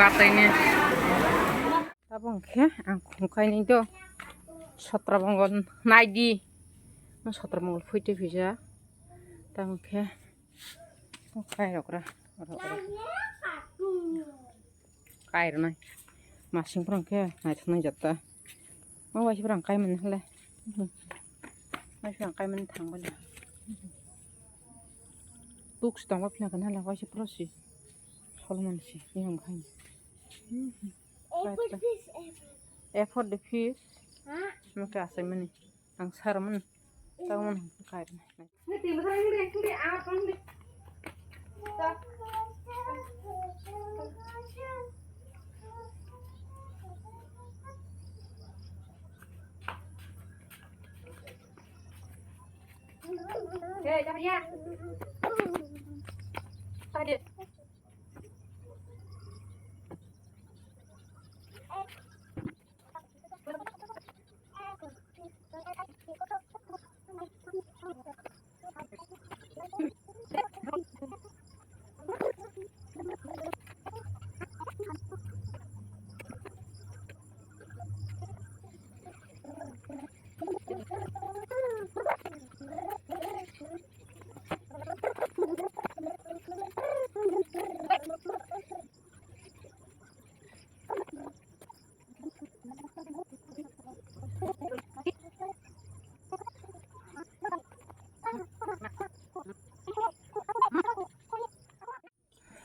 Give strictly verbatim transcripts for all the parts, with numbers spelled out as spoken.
Kataini. Tabok khe ang khungkhaini do. Sotra bongol naidi. Sotra bongol phuitwi phija. Tabok khe. Kairok ra. Oro, oro. Kairwnai. Masing phwrang khe naithoknai jata. Omo waisa phwrang kaimani hale. Waisa phwrang kaimani thangbani. Books tongma phina kana hale waisa phwrang si. Solomon si. Yang khai. A for the fish. A for the fish. Maka asaimani. Ang sarman. Sarman kairwnai.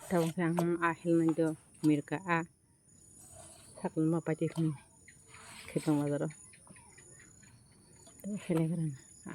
Tabuk khe ang a helmani do mirka a. Sakni ma paitwi khum khe tong bazaro. Tei helai gra na a.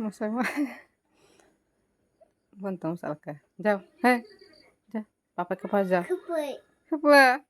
Masai ma. Bon tong salka. Jao. He. Ja. Papa ke pass jao. Khupui. Khupui.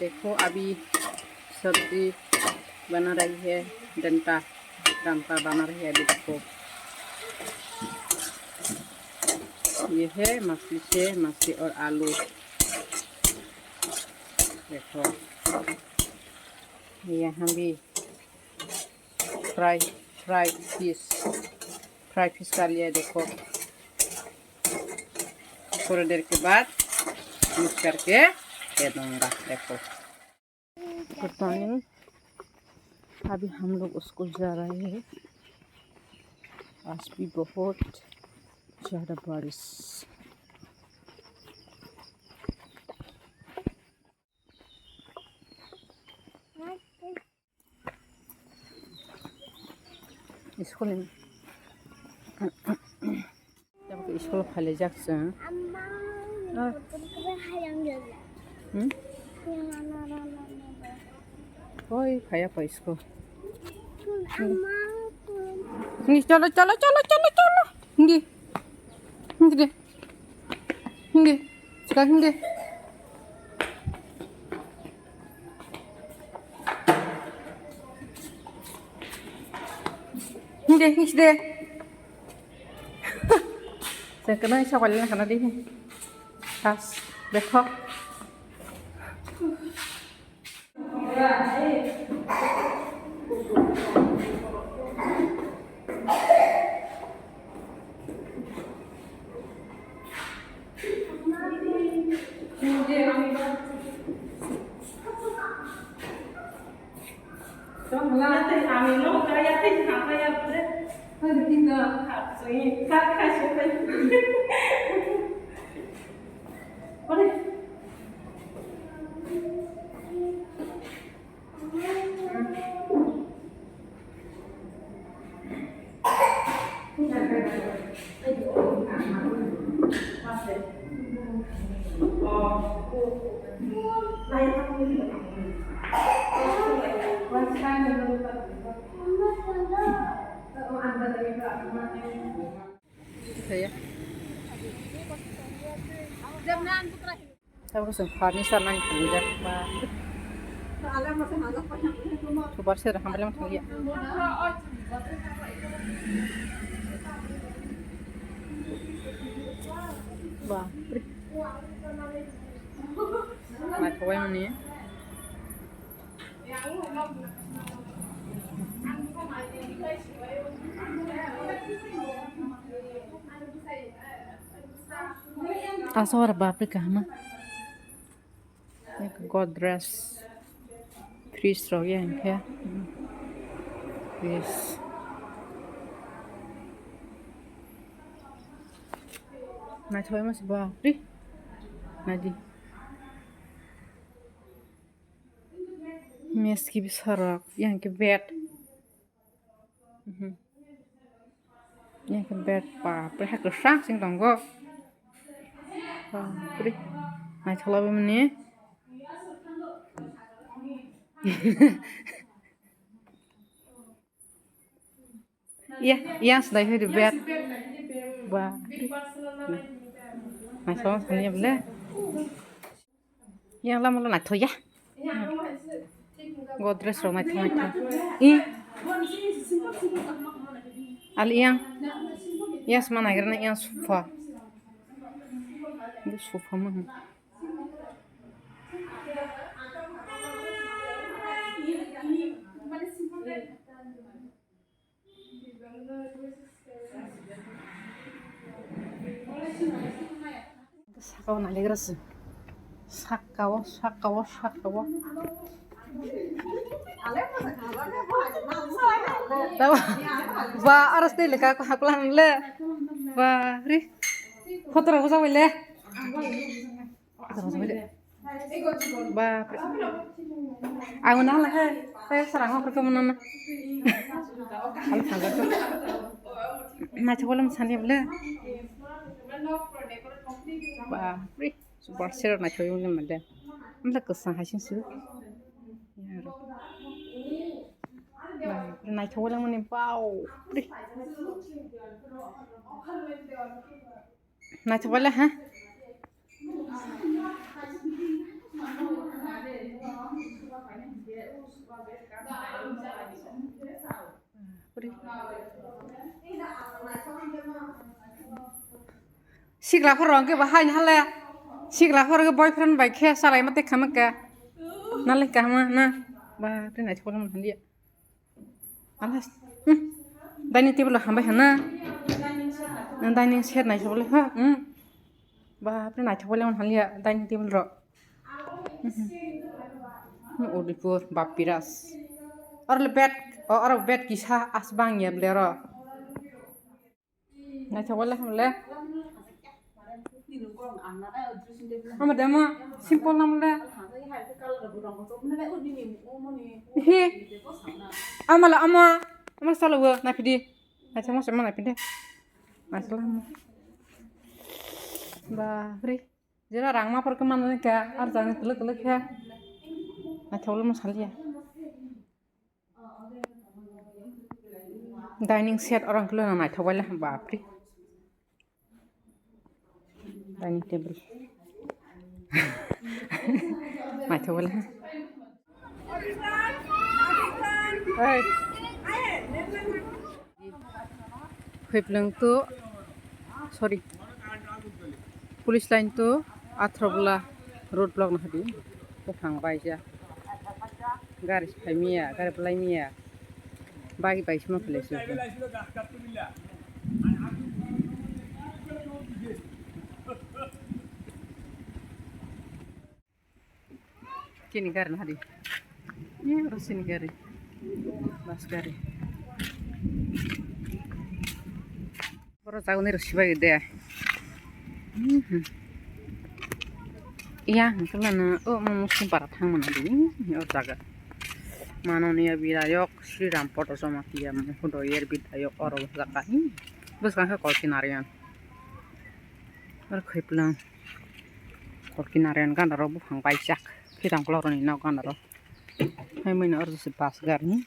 देखो, अभी सब्जी बना रही है, डंटा, डंटा बना रही है अभी। देखो, ये है मछली से, मछली और आलू। देखो, यहाँ भी fry, fry fish, fry fish कर लिया। देखो, थोड़ी देर के बाद मिक्स करके दे दूंगा। देखो, गुड मॉर्निंग। अभी हम लोग स्कूल जा रहे हैं। आज भी बहुत ज़्यादा बारिश। School ni. Tabuk school phailaijak chwng. Hmm? Oi, phaiya pa school. Hindi, cholo, cholo, cholo, cholo, cholo. Hindi. Hindi de. Hindi. Chika hindi. Hindi, hindi de. Saya kena isa wala na kana di. Tas, bekho. Tabuk chwng furniture nang thangwi jak ba. Super set hambai lang thangya. Ba. Naithok bai mani. Aswk oro bapri kaham. Godrej fridge rok yang khe. Yes. Naithok ma se bapri. Naidi. Meski bisarok yang khe bed. Mhm. Yang khe bed bapri hai kwchang sing tongo. Bapri. Naithok labi mani. Iya, iya, sedai hoide bed. Ba. Naithok sani bole. Yang lama lo naithok ya. Godrej rok naithok naithok. I. Ali yang. Yes, mana gerna yang sofa. Ini sofa mah. Saka o naligra se. Saka o, saka o, saka o. Ba, aras tele ka ko haklan le. Ba, re. Photo rok jagoi le. Bapre. Ang na la he. He sarang ma photo mo na. Naithok bole sani bole. Bapre. Super set naithok bole male. Amla kwchang hai sing su. Bapre naithok bole mani bapre. Naithok bale ha. Sikla phoro hwnkhe bo haini hale. Sikla phoro khe boyfriend bai khe salai ma tei kha ma khe. Nalai kaham na. Ba tei naithok bale mani. Alas, hmm. Dining table hambai hana. Dining set naithok bole ha. Hmm. Bapre naithok bole haliya dining table ro. Hmm. Udaipur, Bapiras. Oro le bed, o, oro bed kisa asbang ya bole ro. Naithok bole hamle. Ama demo simple namle. He. Ama la ama. Ama sala wo naphidi. Naithok ma sama naphidi. Naithok ma. Bapre. Jera rang ma phor khe manani kha. Ar jani kwlwk kwlwk khe. Naithok bole mo saliya. Dining set orang kilo nang naithok bai le bapre. Dining table. Naithok bai le. Hey. Khwiphlwng to, sorry, police line to athro bwla road block no hadi buphang baija, gari phai miya, gari bwlai miya, bagi bai sima philai se. Chini gari na hari. Ini harus chini gari. Bus gari. Boro jagoni rwsi bai de. Mhm. Iya, hwnkhe mano, o, mo Muslim para thang mano di, o jaga. Manoniya bidayok Sri Ram Poto Jamatia Mohodoyer bidayok oro jaga. Bwskang khe Kolki Narayan. Oro khwiplang. Kolki Narayan gana rok buphang baijak. Khitang kolok rokni nok gana rok. Hai mano oro se bus gari.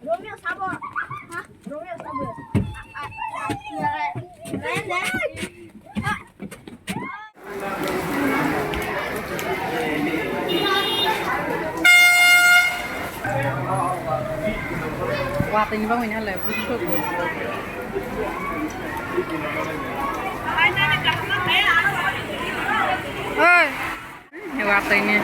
Romeo sabo. Ha? Romeo sabo. Watwi ni bagwi ni halai. Oi. Watwi ni.